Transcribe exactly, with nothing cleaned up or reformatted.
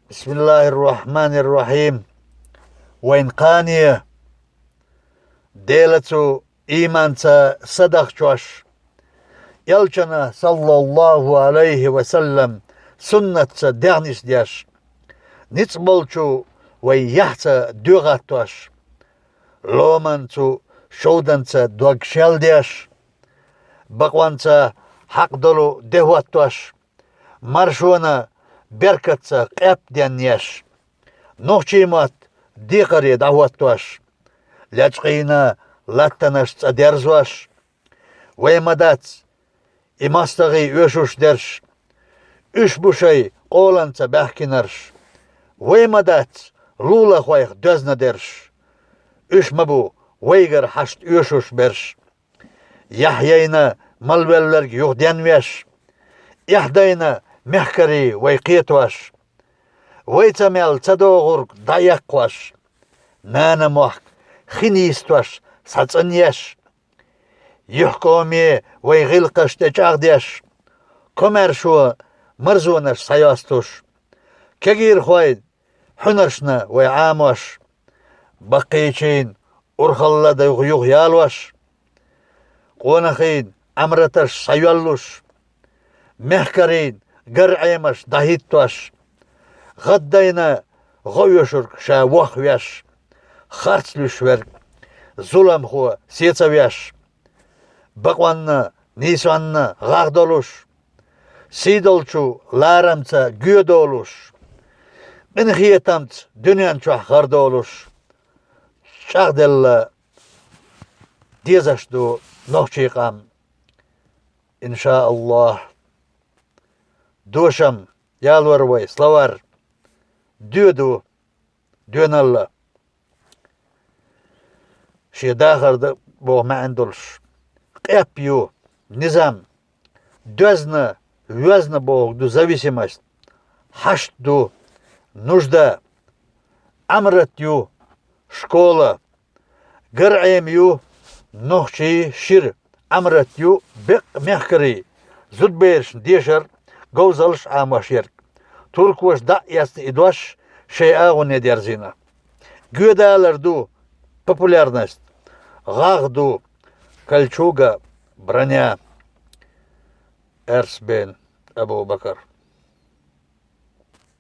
بسم الله الرحمن الرحيم. Вайн кхане Дела цу ийманца са дахчош, Элчана, саллаллаху алейхи ва саллам, суннатца дегӀнис деш, ницкъ болчу вай яхьца доьгӀаттош, ломан цу шовданца дог шел деш, бакъонца хьакъ долу де хӀоттош, маршона беркатца къепден еш, нохчий мотт декхаре дӀахӀоттош, лечкъийна латтанаш цӀа дерзош, вай ма дац и мостагӀий оьшуш дерш, уьш бу шай къоланца баьхкинарш, вай ма дац лулахойх доьзна дерш, уьш ма бу вайгара хьашт оьшуш берш. Яхь яйна малвелларг юха денвеш, эхь дайна мехкарий вай кхетош, вайца мел ца догӀург дӀаэккхош, нана мохк хин йистош схьацӀанъеш, юьхькӀоме вай гӀиллакхаш тӀе чӀагӀдеш, комаьршо марзонаш схьайостуш, кегийрхойн хьуьнаршна вай Ӏамош, баккхийчийн урхалла дайгӀа юха ялош, къонахийн Ӏамраташ схьайоьллуш, мехкарийн гарӀемаш дӀахӀиттош, гӀаддайна гӀо оьшург ша вохвеш, харц луьйш верг зуламхо сецавеш, бакъонна, нийсонна гӀагӀ долуш, сийдолчу ларамца гоьдолуш, къинхетамца дуьнен чохь гӀар долуш, чӀагӀделла дезаш ду нохчий къам, иншааллахӀ. Дошам, ялор вай, словарь, доь ду, доьналла. Шен дахар дан боху маьӀна долуш. Къепе ю, низам, доьзна, воьзна бохург ду зависимость, хьашт ду, нужда, Ӏамрат ю, школа, гарӀем ю, нохчий шира, Ӏамрат ю, беккъа мехкарий, зудберашна дешар, говзаллаш Ӏамош ерг. Туркоша дӀа а эцна и дош, шайн агӀоне дерзийна. Гоьдалар ду, популярность, гӀагӀ ду, кольчуга, броня. Эрс бен Абу-Бакар.